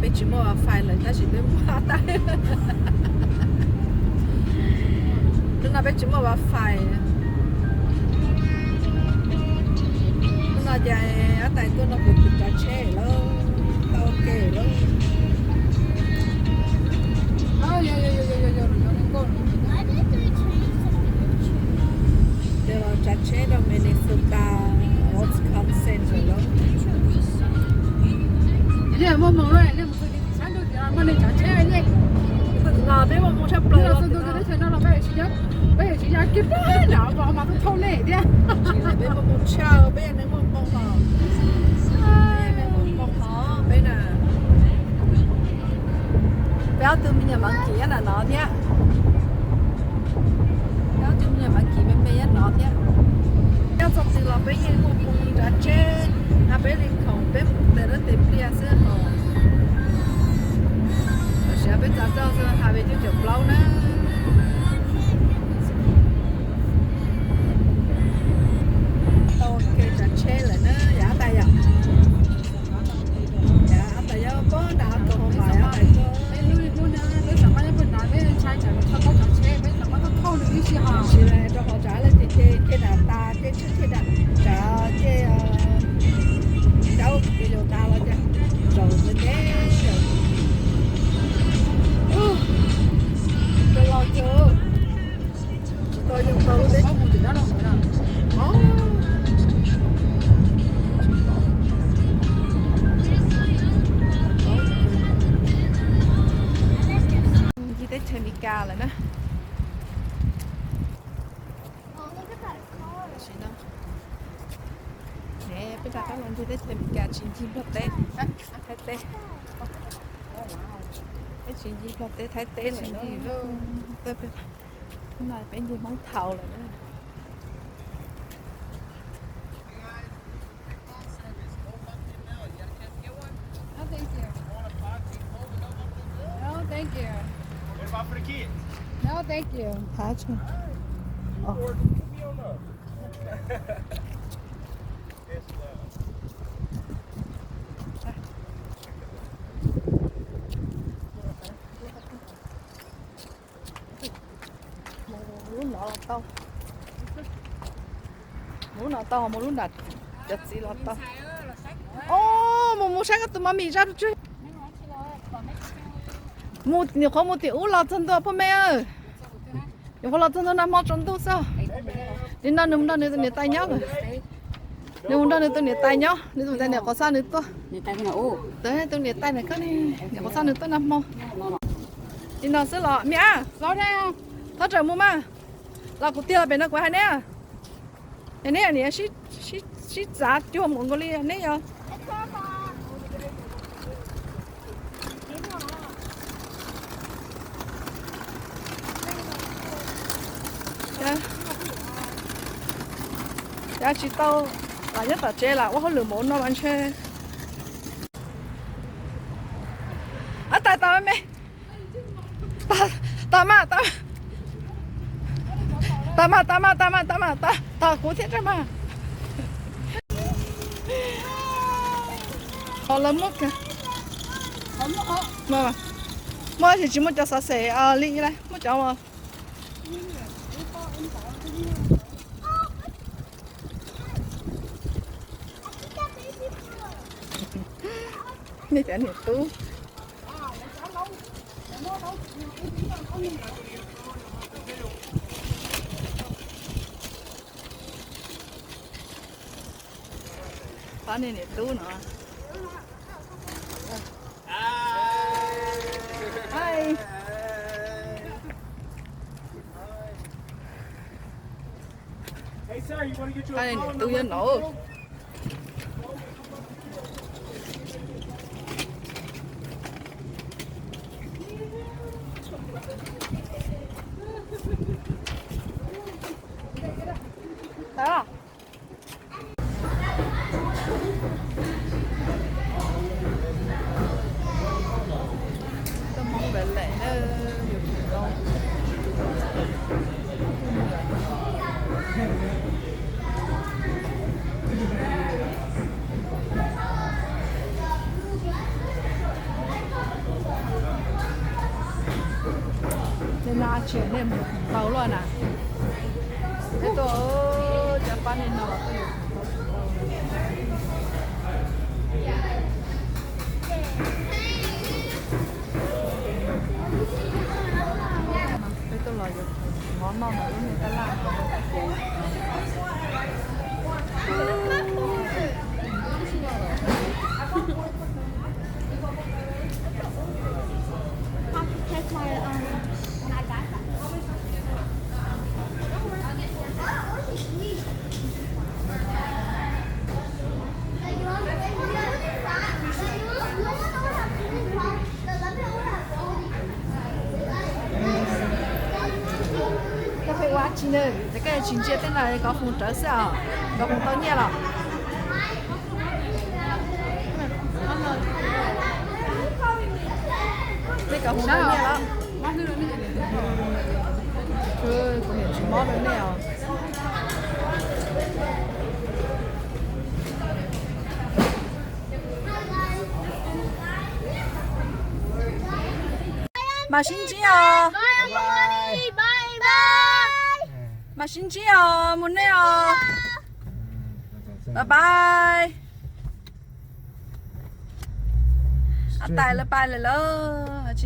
Tsis muaj wifi lawm tab sis peb muaj tab. Hnub no peb tsis muaj wifi. Hnub no ces ob tais tuaj no kuv tus tsav tsheb lawm, tau ke lawm. Ces los tsav tsheb rau Minnesota, Wisconsin lawm. Los peb muaj moo tshaj plaws los, peb yuav tsis ya kiag pab na, peb muaj moo tshaj, peb yog neeg muaj moo hos, peb yog neeg muaj moo hos peb na. Peb ob tug me nyuam Monkey nyob nram no thiab. Peb ob tug me nyuam Monkey me me nyob no thiab. Nyob txog twg los peb yeej muaj moo tsav tsheb, hos peb li khoom peb mus tes lub tes pliag xwb hos. Tam sim no peb txav roj xwb, hais peb twb caum plaub na. Tau ke tsav tsheb lawm na, yav tas yom. Yav tas yom, pab nram kaum hauv mas yav tas. Tsis rau qhov tsav lawm ces ces ces nram tas ces tshwj ces nram tsav ces rau ke yus tas los ces zaum ntev ntev lawm. Cov los cov tsis tau yus tau lub teb chaws tim no no. Ncig teb chaws Amelikas lawm na. Tam sim no peb rov qab los ncig teb chaws Amelikas tsis ncig Nplog teb, Thaib teb. Peb tsis ncig Nplog teb Thaib teb lawm na. Hnub no peb ncig Hmoob Thaus lawm na. No, thank you. No, thank you. No, thank you. Hab tso. Mus lub no los tau. Mus lub no tau, mus lub nram cov txiv los tau. Os, mus mus saib koj tus mos mis zaj tsuj. Mus, nyuam qhuav mus tim ub los txog ntua poj me. Nyuam qhuav los txog ntua nag hmo tsaus ntuj xwb. Nim no nws mus nrog nws tus niam tais nyob lawm. Nws mus nrog nws tus niam tais nyob, nws tus niam tais niam qhuav xa nws tuaj. Tus niam tais na koj ne, niam qhuav xa nws tuaj nag hmo. Nim no xwb los me ab, thov rawm mus mas. Los kuv tiag los pem no kuv hais neb. Yog neb niam sib txav cuag mus nkaus li neb yog. Yav tsis tau, nyob tom tsev lam ua hauj lwm mus no mas ntshe. Ab, tas tas me. Tas mas, tas mas, tas mas, tas mas, tas mas, tas kuv thiab mas. Os, lawv muab, muab tsis muaj cov xov xwm li, muab cov nej cov niam tub. Pab nej niam tub no. Pab nej niam tub nyob no. Koj Hmoob lawm lawm na, yus tsis tau. Tsis nej mus tau luaj na. Peb tuaj cov pab nej no los tuaj yuav tau. Peb tuaj los yuav mov noj ntawm lub niag tab laj. Koj pheej ua dab tsi na? Ces koj tsis ntsia tej no, kov foos rawv xwb os. Kov foos tau nyiaj los? Nej kov foos tau nyiaj los? Kuv niam tsis mob rau nej os. Mam sib ntsib os. Mam sib ntsib os, mus nej os. Bye bye. Tais lawv pais lawm lauj.